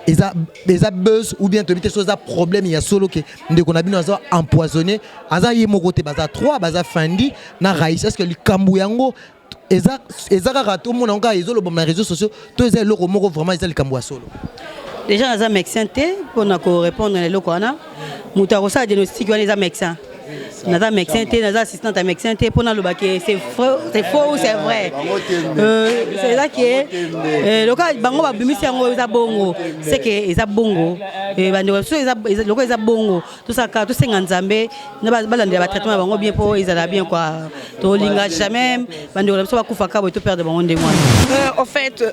Eza eza buzz ou bien toyebi te so eza problème ya solo ke ndeko na bino aza empoisonné, aza ye moko te, baza 3, baza Fandi na Raïs. Est ce que likambo yango eza eza kaka tomona yango kaka ezolobama na réseaux sociaux to eza eloko moko vraiment eza likambo ya solo? Déjà, naza médecin te mpona korépondre na eloko wana. Moto akosala diagnostic wana eza médecin. Naza médecin te, naza assistante ya médecin te mpona aloba ke c'est faux ou c'est vrai. Eza ke lokola bango babimisi yango, eza bongo, c'est que eza bongo. Bandeko biso, lokola eza bongo, tosalaka, tosenga Nzambe balandela batraitement na bango bien mpo ezala bien quoi. Tolinga jamais bandeko na biso bakufaka boye, toperdre bango ndenge wana. Au fait,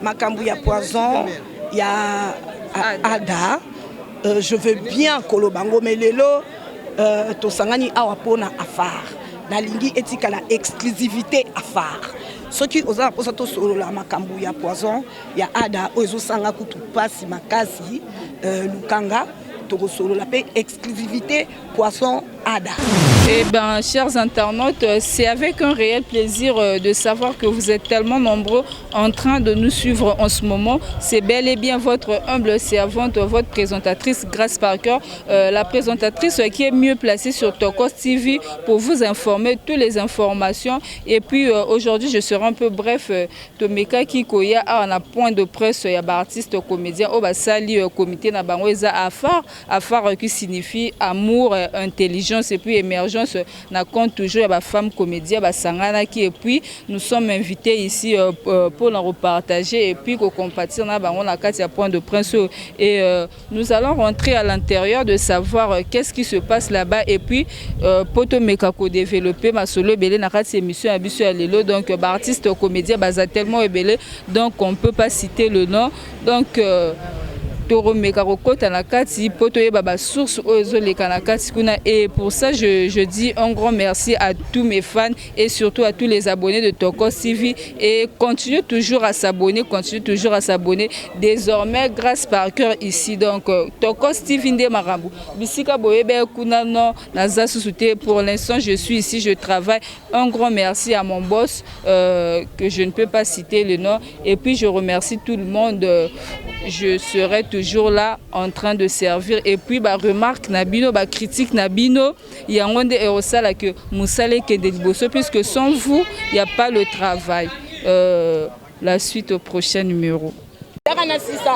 makambo ya poison ya Ada, je veux bien koloba yango, mais lelo tosangani awa mpona AFAR. Nalingi etikala exclusivité AFAR. Soki oza na mposa tosolola makambo ya poison ya Ada oyo ezosanga kutu mpasi makasi, lukanga, tokosolola mpe exclusivité poison Ada. Eh ben, chers internautes, c'est avec un réel plaisir de savoir que vous êtes tellement nombreux en train de nous suivre en ce moment. C'est bel et bien votre humble servante, votre présentatrice Grace Parker, la présentatrice qui est mieux placée sur Tokos TV pour vous informer toutes les informations. Et puis aujourd'hui, je serai un peu bref. Tomekaki koya a un point de presse, il y a artiste comédien, oyo basali comité na bango eza AFAR, AFAR qui signifie amour, intelligence et puis émergence. Na compte toujours ya bafemme comédien basanganaki et puis nous sommes invités ici pour nous repartager et puis kocompatir na bango na kati ya point de presse et nous allons rentrer à l'intérieur de savoir qu'est-ce qui se passe là-bas et puis po tomeka kodévelopper masolo ebele na kati ya émission ya biso ya lelo. Donc baartiste comédien baza tellement ebele, donc on peut pas citer le nom. Donc toromeka kokɔta na kati mpo toyeba basource oyo ezoleka na kati kuna. Et pour ça, je dis un grand merci à tous mes fans et surtout à tous les abonnés de Tokos TV et continuez toujours à s'abonner, continuez toujours à s'abonner. Désormais, Grâce par cœur ici, donc Tokos TV nde makambo. Bisika boyebe kuna non, naza susu te. Pour l'instant, je suis ici, je travaille. Un grand merci à mon boss que je ne peux pas citer le nom et puis je remercie tout le monde. Je serai toujours là en train de servir et puis ba remarque na bino, ba critique na bino, yango nde ekosala ke mosala ekende liboso, puisque sans vous, il y a pas le travail. La suite au prochain numéro.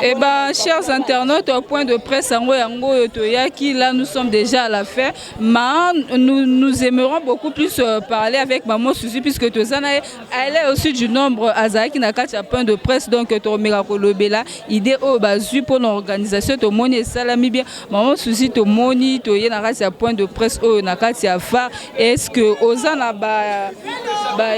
Eh ben, chers internautes, au point de presse, yango yango toyaki, là nous sommes déjà à la fin. Mais nous, nous aimerons beaucoup plus parler avec Maman Suzy, puisque tozana, elle est aussi du nombre azaki na kati ya point de presse, donc tomeka kolobela idée oyo bazui pour l'organisation. Tomoni esalami bien. Maman Suzy, tomoni toye na kati ya point de presse oyo na kati ya AFAR. Est-ce que oza na ba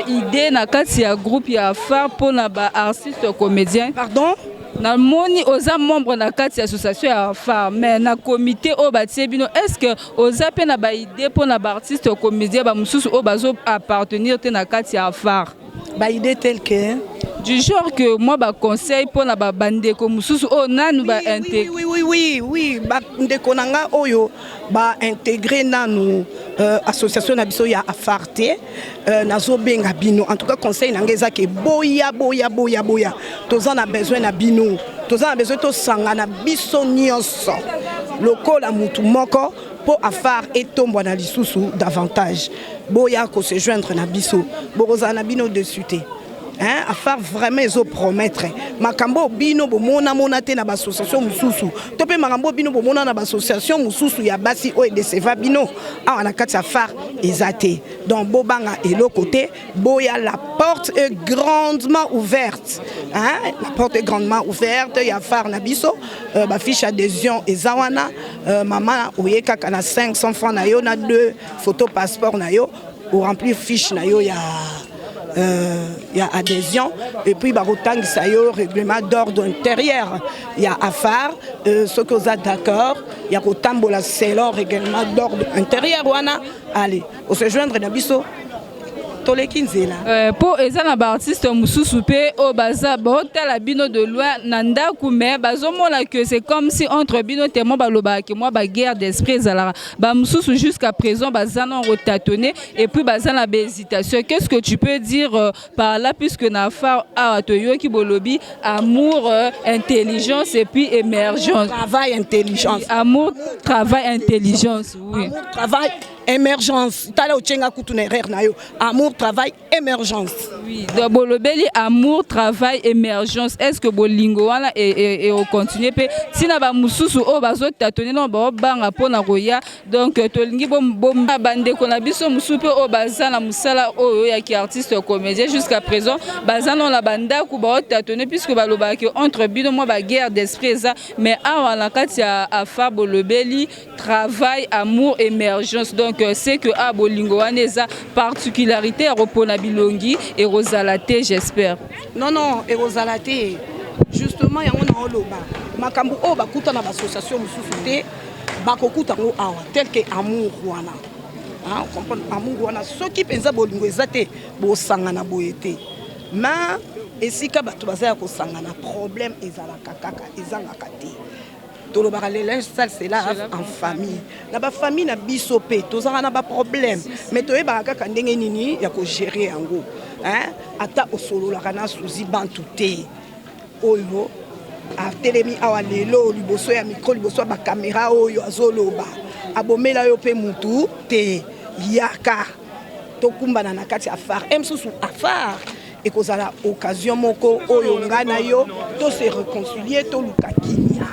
idée na kati ya groupe ya AFAR pour na ba artiste comédien? Pardon? Namoni oza membre na kati ya association ya AFAR, mais na comité oyo batie bino, est ce que oza mpe na baidée mpo na baartiste comédien bamosusu oyo bazo appartenir te na kati ya AFAR? Baidée tel que? Du genre que moi baconseil mpo na bandeko mosusu oyo nanu baintégrer. Oui, bandeko na nga oyo baintégrer nanu association na biso ya AFAR te, nazobenga bino. En tout cas, conseil na ngai eza ke boya, boya, boya, boya. Toza na besoin na bino, toza na besoin tosangana biso nyonso lokola mutu moko mpo AFAR etombwana lisusu davantage. Boya kose joindre na biso, bokozala na bino dessus te, hein. AFAR vraiment ezopromettre makambo bino bomonamona te na baassociation mosusu, to mpe makambo bino bomona na baassociation mosusu ya basi oyo edécevoir bino, awa na kati ya AFAR eza te. Donc bobanga eloko te, boya, la porte est grandement ouverte, hein? La porte est grandement ouverte ya AFAR na biso. Bafiche adhésion eza wana. Mama oye kaka na 500 francs na yo na deux photo passeport na yo, oremplir fiche na yo ya adhésion et puis bakotangisa yo règlement d'ordre intérieur ya AFAR. Soki oza d'accord ya kotambola selon règlement d'ordre intérieur wana, allez ose joindre na biso. Toleki nzela. Mpo eza na baartiste mosusu mpe oyo baza baotala bino de loin na ndako, mais bazomona que c'est comme si entre bino tellement balobaka ke mwa baguerre d'esprit ezalaka. Bamosusu jusqu'à présent baza na kotâtonner et puis baza na bahésitation. Qu'est-ce que tu peux dire par là, puisque na AFAR awa toyoki bolobi amour, intelligence et puis émergence? Travail, intelligence. Amour, travail, intelligence, oui. Amour, travail, émergence. Tala, otienga kutu na erreur na yo. Amour, travail, émergence. Oui, donc bolobeli amour, travail, émergence. Est ce que bolingo wana ekocontinue mpe ntina bamosusu oyo bazotâtonner no baobanga mpona koya? Donc tolingi bandeko na biso mosusu mpe oyo baza na mosala oyo oyaki artiste comédien, jusqu'à présent baza nano na bandako baotâtonner, puisque balobaka entre bino mwa baguerre d'esprit eza. Mais awa na kati ya AFAR bolobeli travail, amour, émergence. Donc c'est que a bolingo wana eza particularité ya kopona bilongi ekozala te, j'espère. Non, ekozala te. Justement, yango na oloba, makambo oyo bakuta na baassociation mosusu te, bakokuta yango awa, tel que amour wana. Comprendre, amour wana, soki mpenza bolingo eza te, bosangana boye te. Ma esika bato baza ya kosangana, problème ezalaka kaka, ezangaka te. Tolobaka le linge sale se lave en famille. Na bafamille na biso mpe tozalaka na baproblème, mais toyebaka kaka ndenge nini ya kogérer yango. Ata osololaka na Suzi Bantu te, oyo atelemi awa lelo liboso ya micro, liboso ya bacaméra, oyo azoloba, abomela yo mpe mutu te. Yaka tokumbana na kati ya AFAR. E mosusu AFAR ekozala occasion moko oyo ngai na yo tose réconcilier, toluka kimia.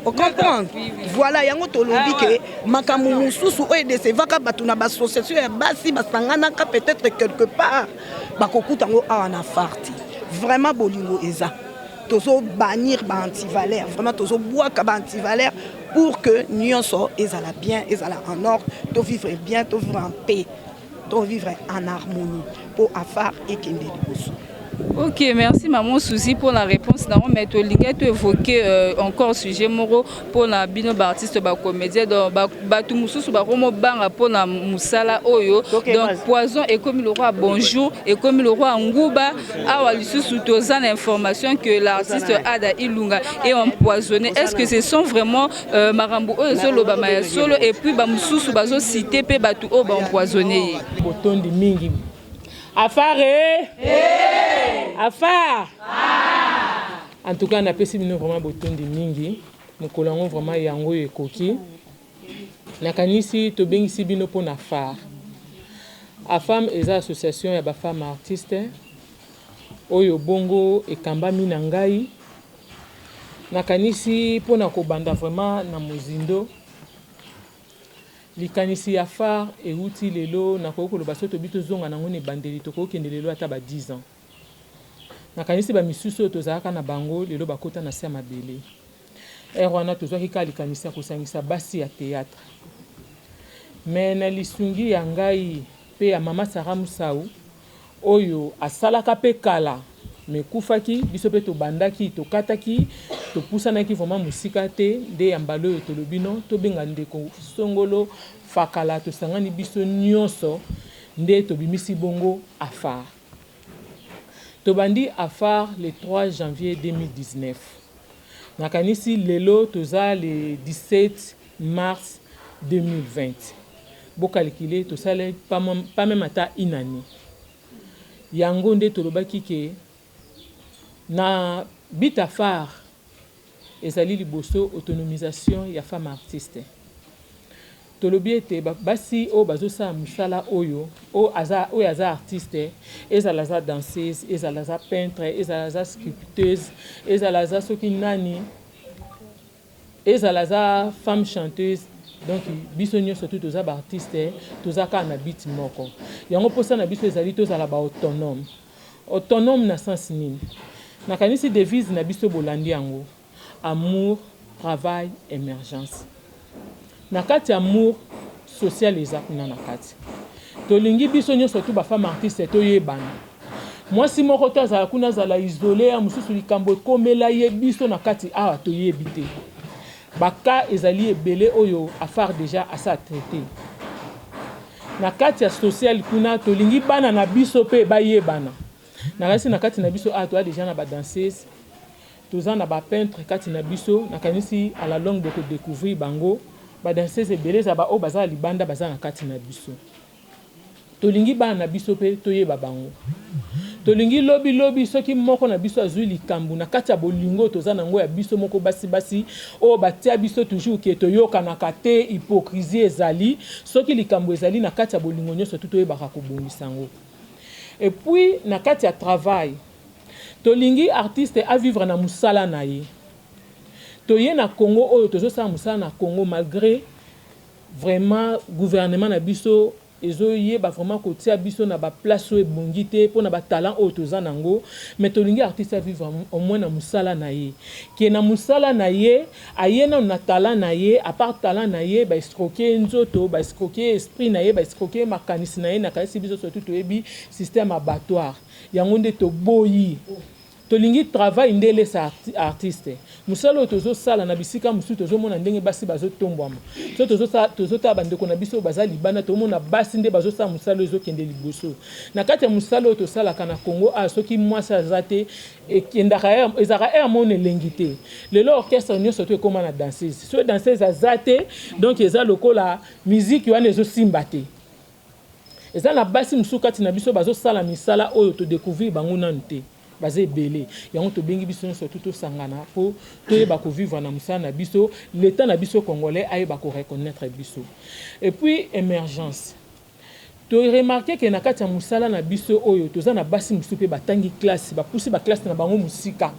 Ocomprendre? Voilà, yango tolobi ke makambo mosusu oyo edécevaka bato na baassociation ya basi basanganaka peut-être quelque part, bakokuta yango awa na AFAR te. Vraiment, bolingo eza. Tozobannir baantivaleur, vraiment tozobwaka baantivaleur pour que nyonso ezala bien, ezala en ordre, tovivre bien, tovivre en paix, tovivre en harmonie, mpo AFAR ekende liboso. Ok, merci maman Suzy pour la réponse. Non, mais tolingi to évoquer encore sujet moko pour na bino ba artiste, ba comédien. Donc ba batu mususu ba romo banga pour na musala oyo. Donc poison est comme le roi bonjour et comme le roi Nguba awa lisusu toza na information que l'artiste Ada Ilunga est empoisonné. Est-ce que ce sont vraiment makambo oyo ezoloba ya solo? Et puis ba mususu bazo citer pe batu oyo ba empoisonné. Botondi mingi. AFAR e AFAR, en tout cas napesi bino vraiment botondi mingi. Mokolo yango vraiment, yango oyo ekoki. Nakanisi tobengisi bino mpona AFAR. AFAM eza association ya bafemme artiste oyo bongo ekambami na ngai. Nakanisi mpona kobanda vraiment na mozindo, likanisi ya AFAR euti lelo, nakoki koloba so tobi tozonga nango na ebandeli, tokokende lelo ata ba 10 ans. Nakanisi bamisusu oyo tozalaka na bango lelo bakota na se ya mabele. Ere wana tozwaki kaka likanisi ya kosangisa basi ya théâtre, mais na lisungi ya ngai mpe ya mama Sara Musau oyo asalaka mpe kala me ekufaki, biso mpe tobandaki, tokataki, topusanaki vraiment mosika te. Nde ya mbala oyo tolobi no tobenga ndeko songolo fakala, tosangani biso nyonso nde tobimisi bongo AFAR. Tobandi AFAR le 3 janvier 2019. Nakanisi lelo toza le 17 mars 2020. Bocalculer, tosala pas même ata une année. Yango nde tolobaki ke na but AFAR ezali liboso autonomisation ya femme artiste. Tolobi ete basi oyo bazosala mosala oyo, oyo aza artiste, ezala aza danseuse, ezala aza peintre, ezala aza sculpteuse, ezala aza soki nani, ezala aza femme chanteuse, donc biso nyonso tu toza baartiste, toza kaka na but moko. Yango mposa na biso ezali tozala baautonome. Autonome na sens nini? Nakanisi devise na biso bolandi yango: amour, travail, émergence. Na kati ya amour social eza kuna na kati. Tolingi biso nyonso tu bafemme artiste toyebana. Mwasi moko to azala kuna, azala isolé, ya mosusu likambo ekomela ye, biso na kati awa toyebi te. Baka ezali ebele oyo AFAR déjà asa traité. Na kati ya social kuna, tolingi bana na biso mpe bayebana. Nakanisi na kati na biso awa toza déjà na badanseuse, toza na bapeintre kati na biso. Nakanisi à la longue bokodécouvrir bango. Badanseuse ebele eza baoyo baza na libanda, baza na kati na biso. Tolingi bana na biso mpe toyeba bango. Tolingi lobilobi, soki moko na biso azwi likambo na kati ya bolingo toza nango ya biso moko, basi basi oyo batia biso toujours ke toyokanaka te, hypocrisie ezali. Soki likambo ezali na kati ya bolingo nyonso tu, toyebaka kobongisa yango. Et puis na kati ya travail, tolingi artiste avivre na mosala na ye. Toye na Congo oyo, tozosala mosala na Congo malgré vraiment gouvernement na biso ezoyeba vraiment kotia biso na baplace oyo ebongi te mpona batalent oyo toza nango. Mais tolingi artiste avivre au moins na mosala na ye, ke na mosala na ye aye nano na talent na ye. À part talent na ye, baescroquer nzoto, baescroquer esprit na ye, baescroquer makanisi na ye. Nakanisi biso surtout toyebi système abattoir yango nde toboyi. Tolingi travail nde elesa artiste. Mosala oyo tozosala na bisika mosusu, tozomona ndenge basi bazotombwama. So tozotala bandeko na biso oyo baza libanda, tozomona basi nde bazosala mosala oyo ezokende liboso. Na kati ya mosala oyo tosalaka na Congo a, soki mwasi aza te, ekendaka, ezalaka aire mona elengi te. Lelo orchestre nyonso to ekóma na danseuse. So danseuse aza te, donc eza lokola miziki wana ezosimba te. Eza na basi mosusu kati na biso bazosala misala oyo todécouvrir bango nanu te, baza ebele. Yango tobengi biso nyonso tu tosangana mpo toyeba kovivre na mosala na biso, l'état na biso congolais ayeba koreconnaître biso. Et puis émergence, toremarquer ke na kati ya mosala na biso oyo, toza na basi mosusu mpe batangi classe, bapusi baklasse na bango mosika.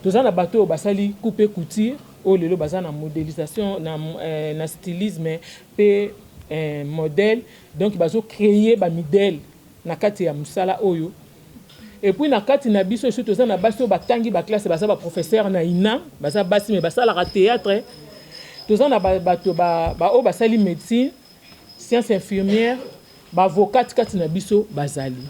Toza na bato oyo basali coupe couture, oyo lelo baza na modélisation na stylisme mpe modèle, donc bazocréer bamidele na kati ya mosala oyo. Et puis na kati na biso esi toza na basi oyo batangi baklasse, baza baprofesseur na INA, baza basi me basalaka théâtre. Toza na bato baoyo basali médecine, science infirmière, baavocate kati na biso bazali.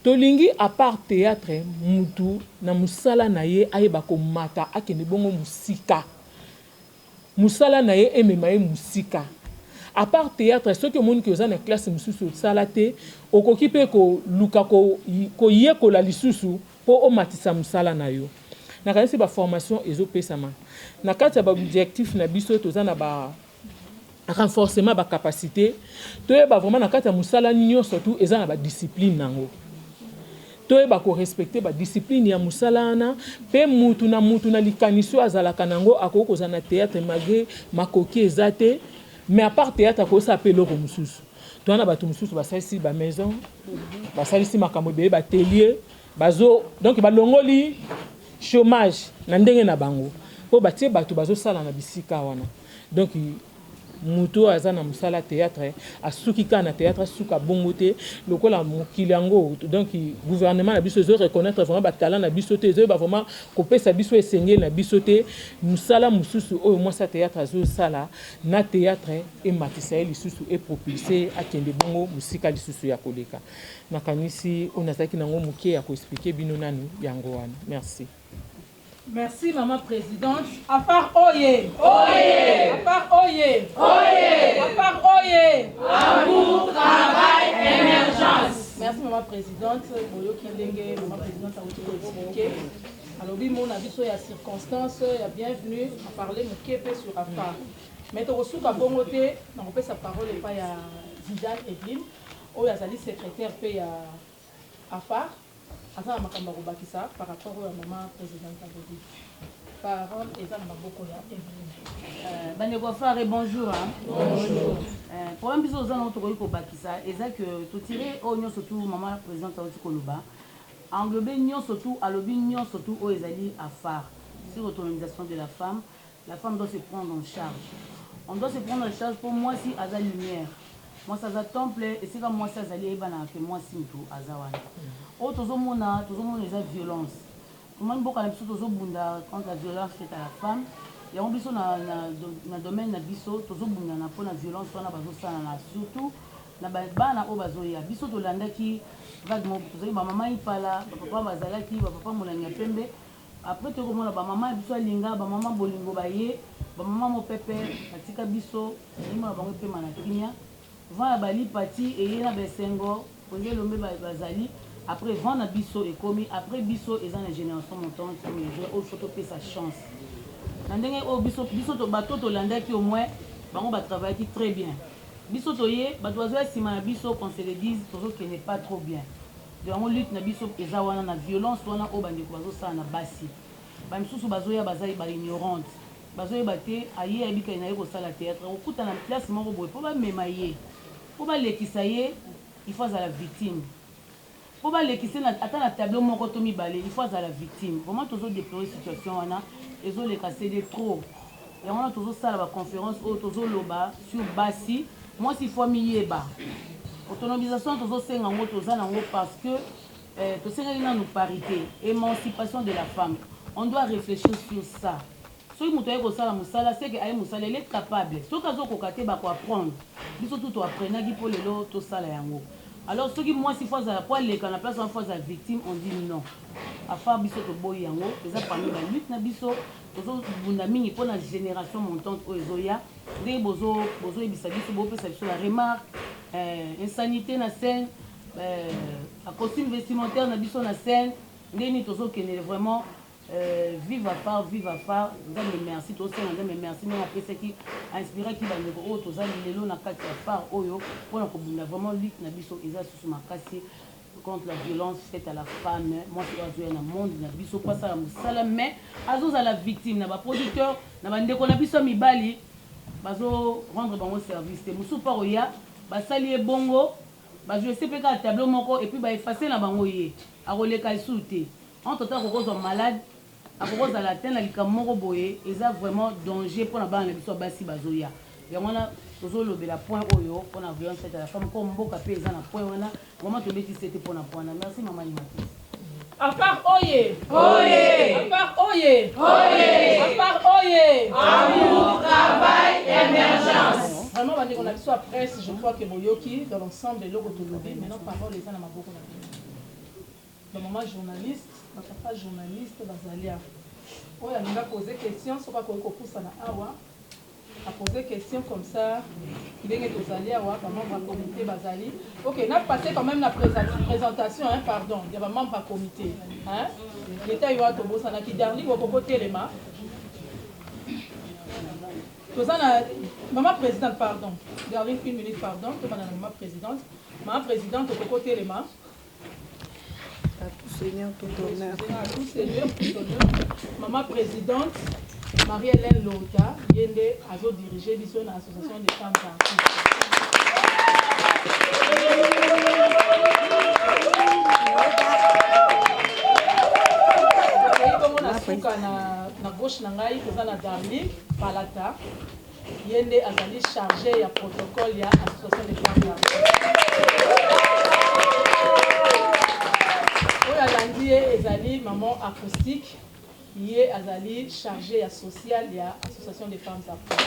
Tolingi à part théâtre, mutu na mosala na ye ayeba komata, akende bongo mosika, mosala na ye emema ye mosika. À part théâtre, soki omoni ke oza na classe mosusu osala te, okoki mpe koluka koyekola lisusu mpo omatisa mosala na yo. Nakanisi baformation ezopesama na kati ya baobjectif na biso. Toza na ba renforcement bacapacité. Toyeba vraiment na kati ya mosala nyonso tu eza na badiscipline nango, toyeba korespecter badiscipline ya mosala wana. Mpe mutu na mutu na likanisi oyo azalaka nango, akoki kozala na théâtre malgré makoki eza te, mais à part théâtre akosala mpe eloko mosusu. Toza na bato mosusu basalisi bamaison, basalisi makambo ebele, baatelier bazo, donc balongoli chômage na ndenge na bango mpo batie bato bazosala na bisika wana. Donc moto oyo aza na mosala théâtre asuki kaka na théâtre, asuka bongo te. Lokola mokili yango, donc gouvernement na biso ezo reconnaître vraiment batalent na biso te, ezoyeba vraiment kopesa biso esengeli na biso te. Mosala mosusu oyo mwasi ya théâtre azosala na théâtre ematisa ye lisusu, epropulser, akende bongo mosika lisusu ya koleka. Nakanisi oyo nazalaki nango moke ya koexpliquer bino nanu yango wana. Merci. Merci, maman présidente. AFAR Oye. Oye. AFAR Oye. Oye. AFAR Oye. Amour, travail, émergence. Merci, maman présidente. Boyoki ndenge maman présidente a expliqué. Alobi mona biso ya circonstance ya bienvenue à parler moke pe sur AFAR. Mais tokosuka bongo te, nakopesa parole epai ya Zidane Evelyne oyo azali secrétaire pe ya AFAR, aza na makambo ya kobakisa par rapport oyo ya mama présidente alobi. Parole eza na maboko ya Evelyne. Bandeko AFAR, bonjour, hein? Bonjour. Problème biso oza nango, tokoki kobakisa eza ke totire oyo nyonso tu mama présidente auti koloba, englobe nyonso tu alobi, nyonso tu oyo ezali AFAR sur autonomisation de la femme. La femme doit se prendre en charge, on doit se prendre en charge mpo mwasi aza lumière, mwasi aza temple. Esika mwasi azali, eyebanaka ke mwasi moto aza wana. Oyo tozomona eza violence. Tomoni mboka na biso, tozobunda contre la violence faite à la femme. Yango biso na domaine na biso tozobundana mpona violence wana bazosala na surtout na bana oyo bazoya. Biso tolandaki vague moko, tozalaki bamama ipala, bapapa bazalaki bapapa molangi ya pembe. Après tokomona bamama ya biso alinga, bamama bolingo baye, bamama mopepe batika biso, elimo na bango epema na kimia. Vent ya ba lipati eye na ba esengo Wenge elombe bazali après vent na biso ekomi après biso eza na generation montante oyo ezoya oyo faut topesa chance na ndenge oyo biso biso to bato tolandaki au moins bango ba travaillaki très bien biso toye bato bazoya sima na biso qu'on se le dise tozokende pas trop bien donc yango lutte na biso eza wana na violence wana oyo bandeko bazosala na basi ba misusu bazoya baza ba ignorante bazoyeba te aye ayebi kani naye kosala theatre akokutana place moko boye po bamema ye Po balekisa ye il faut azala victime po balekisa ye ata na tableau moko to mibale il faut azala victime vraiment tozo deplorer situation wana ezo leka cede trop yango wana tozo sala ba conference oyo tozo loba sur basi mwasi il faut amiyeba autonomisation tozo senga yango toza na yango parce que eh, tosengaki nanu parite emancipation de la femme on doit reflechir sur ça Soki mutu aye kosala musala ce que aye musala il est capable soki azo koka te bako apprendre biso tout to apprenaki po lelo tosala yango alors soki mwasi faut azala po aleka na place wana faut azala victime on dit non afar biso toboyi yango eza parmi ba lutte na biso tozo bunda mingi pona generation montante oyo ezoya ndenge bozo bozoyebisa biso bopesa biso ba remarque eh, insanité na scène eh, ba costume vestimentaire na biso na scène ndenge nini tozokendele vraiment Euh, vive afar vive afar nzambe merci tosenga nzambe merci ndenge apesaki inspiraki bandeko oyo toza lelo na kati ya phare oyo mpona kobunda vraiment lutte na biso eza susu makasi contre la violence faite à la femme mwasi oyo azoya na monde na biso mpo asala mosala mais azozala victime na baproducteur na bandeko na biso ya mibali bazo rendre bango service te mosusu mpo akoya basali ye bongo bajoese mpe kaka tableau moko epuis baefase na bango ye akoleka lisusu te Entre temps akoki kozwa malade, akoki kozala atteint na likambo moko boye, eza vraiment danger pona bana na biso ya basi bazoya. Yango wana tozolobela point oyo pona violence faite à la femme, comme mboka pe eza na point wana, vraiment tobeti sete pona point wana. Merci maman animatrice. À part oye. Oye. À part oye. Oye. À part oye. Amour, travail, émergence. Vraiment bandeko na biso ya presse, je crois que boyoki dans l'ensemble eloko tolobi. Maintenant parole eza na maboko na bino. Ba maman journaliste, ba papa journaliste bazali awa. Oyo alingi a poser question soki akoki kopusana awa a poser question comme ça ndenge tozali awa ba membre ya comité bazali. Ok, na passer quand même na présentation hein, pardon, ya ba membre ya comité hein. Detail wana tobosanaki Darling okoko telema. Toza na maman présidente pardon. Darling une minute pardon, tobanda na maman présidente. Maman présidente okoko telema. À tout seigneur, tout honneur. À tout seigneur, tout honneur. Maman présidente, Marie-Hélène Lota, yende azo diriger biso na association des femmes artistes. Bongo na suka na, na gauche na ngai toza na Darling Palata Ye nde azali charge ya protocole ya Association des femmes artistes. Oyo alandi ye ezali maman acoustique, ye azali charge ya social ya Association des femmes artistes.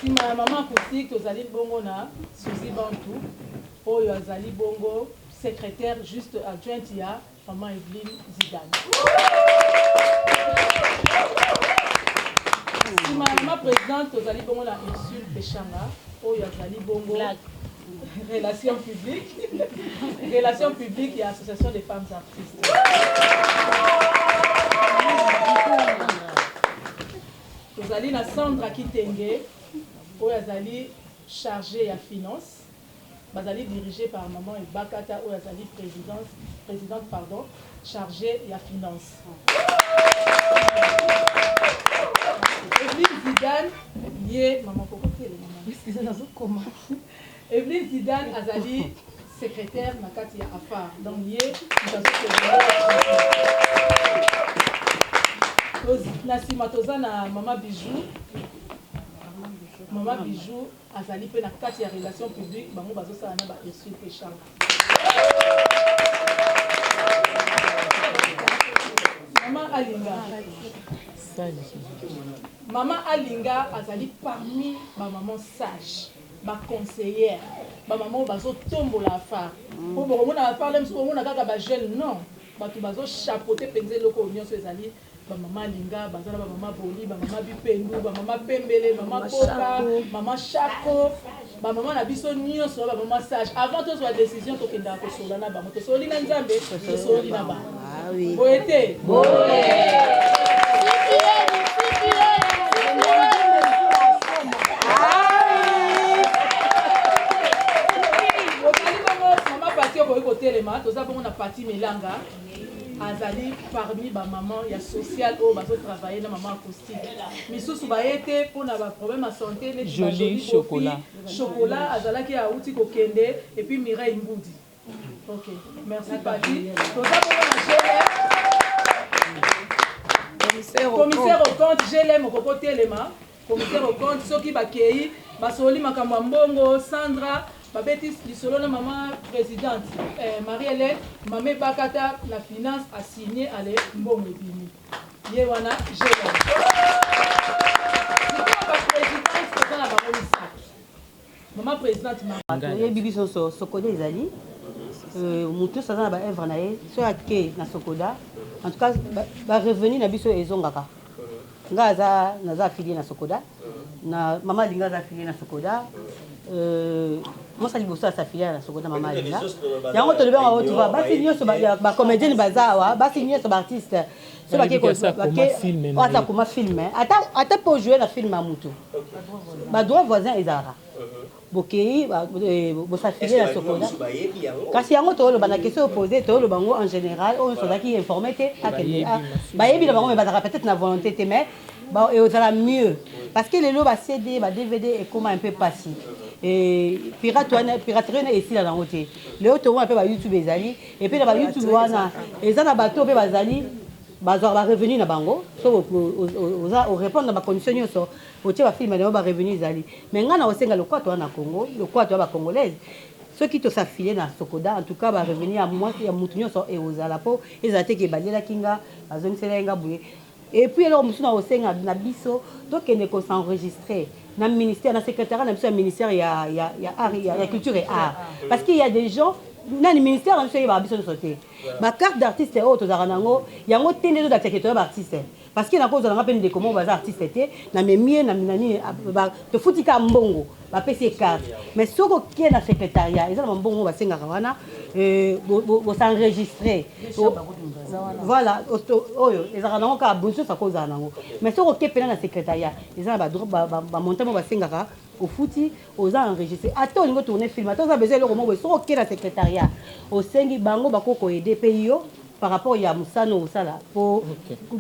Sima ya maman acoustique tozali bongo na Suzy Bantu oyo azali bongo secrétaire juste adjointe ya Maman Evelyne Zidane. Sima ya mama présidente tozali bongo na Ursule Peshanga oyo azali bongo relation publique relation publique ya association des femmes artistes. Tozali na Sandra Kitenge oyo azali chargée ya finance Bazali diriger par maman Ebakata oyo azali presidence, presidente pardon, chargee ya finance. Evelyne Zidane ye maman koko telema maman. Excusez nazokoma. Evelyne Zidane azali secrétaire na kati ya AFAR. Donc ye moto azo na sima toza na maman Bijou. Maman Bijou Azali pe na kati ya relation publique bango bazosala na ba Ursule Peshanga. Maman Alinga. Maman Alinga azali parmi ba maman sage, ba conseillère, ba maman oyo bazotombola affaire. Po bokomona affaire le mosusu bomona kaka ba jeunes non. Bato bazo chapeauter mpenza eloko oyo nyonso ezali bamama Alinga, baza na bamama Boli, bamama Bipendu, bamama Pembele, mama Boka, mama Shako, bamama na biso nyonso, bamama sage. Avant tozwa décision, tokendaka kosolola na bango. Tosololi na Nzambe, tosololi na bango. Boye te? Ozali bongo mama Pati, okoki kotelema. Toza bongo na Pati Melanga, azali parmi bamama ya social oyo bazotravaille na mama acoustique. Misusu baye te mpona baproblème ya santé neti Jolie Bajoli Chocolat. Bofi, Chocolat azalaki auti kokende, et puis Mireille Mbudi. Ok, merci Pati. Toza bongo na GLM, commissaire au compte. GLM, okoki otelema, commissaire au compte. Soki bakei basoli makambo ya mbongo, Sandra babeti lisolo na mama présidente Marie Hélène, mama Ebakata na finance asigne, ale mbongo ebimi. Ye wana GLM. Sikoyo baprésidente, toza na bango misato. Mama présidente. Toyebi biso nyonso Sokoda ezali motu nyonso aza na baœuvre na ye. Soki ake na Sokoda, en tout cas barevenu na biso ezongaka. Nga aza naza affilié na Sokoda, na mama Alinga aza affilié na Sokoda, mwasi liboso aza affilié na Sokoda, mama Alinga. Yango tolobi yango, tu vois, basi nyonso bacomédienne baza awa, basi nyonso baartiste, so Bayebi kasi akoma film na ata ye. Koma film, ata mpe ojoue na film ya mutu, badroit voisin ezalaka. Bokei bos'affilier na Sokoda. Kasi yango toyoloba na question opposé, toyoloba yango en général. Oyo nyonso ozalaki informé te, akende. Bayebi na bango, mais bazalaka peut-être na volonté te. Mais ezala mieux parce que lelo ba CD, ba DVD ekóma un peu pasi. Pirate wana, piraterie wana esila nango te. Lelo tomona mpe ba YouTube ezali, et puis na ba YouTube wana eza na bato mpe bazali bazwaka barevenu na bango. So oza orépondre na bacondition nyonso, otie bafilm na yo, barevenu ezali. Mais ngai na kosenga, lokwa toa na Congo, lokwa toa bacongolaise, soki tos'affilier na Sokoda, en tout cas barevenu ya mwasi ya mutu nyonso ekozala, mpo ezala te ke balielaki nga, bazongiselaki nga boye. Et puis eloko mosusu na kosenga na biso, tokende kos'enregistrer na ministère, na secrétariat na biso ya ministère ya art, ya culture et art, parce qu'il y a des gens nani ministère na biso eyebaka biso nyonso te. Bacarte d'artiste oyo tozalaka nango, yango te nde todakisaka toya baartiste, parce que nakozala nga mpe ndeko moko baza artiste te, namemi ye na nini, tofuti ka mbongo, bapesi ye carte. Mais soki okie na secrétariat, eza na bambongo oyo basengaka wana, bos'enregistrer, voilà. Oyo ezalaka nango kaka mosusu akozala nango, mais soki oke mpena na secrétariat, eza na bamontant moko basengaka, ofuti, oza enregistré. Ata olingi otourne film, ata oza besoin eloko moko boye, soki oke na secrétariat, osengi bango, bakoki koaider mpe yo par rapport ya mosano osala, po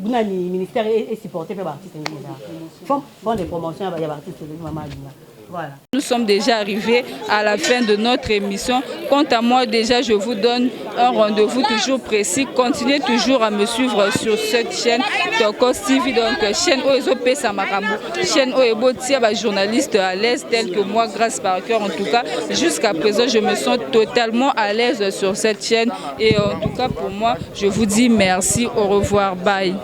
nani ministère esupporte mpe baartiste ndenge eza fond de promotion ya baartiste. Mama Alinga, voilà. Nous sommes déjà arrivés à la fin de notre émission. Quant à moi, déjà, je vous donne un rendez-vous toujours précis. Continuez toujours à me suivre sur cette chaîne Tokos TV, donc chaîne oyo epesa makambo, chaîne oyo ebotia ba journaliste à l'aise tel que moi, Grâce Parker. En tout cas, jusqu'à présent, je me sens totalement à l'aise sur cette chaîne. Et en tout cas, pour moi, je vous dis merci. Au revoir. Bye.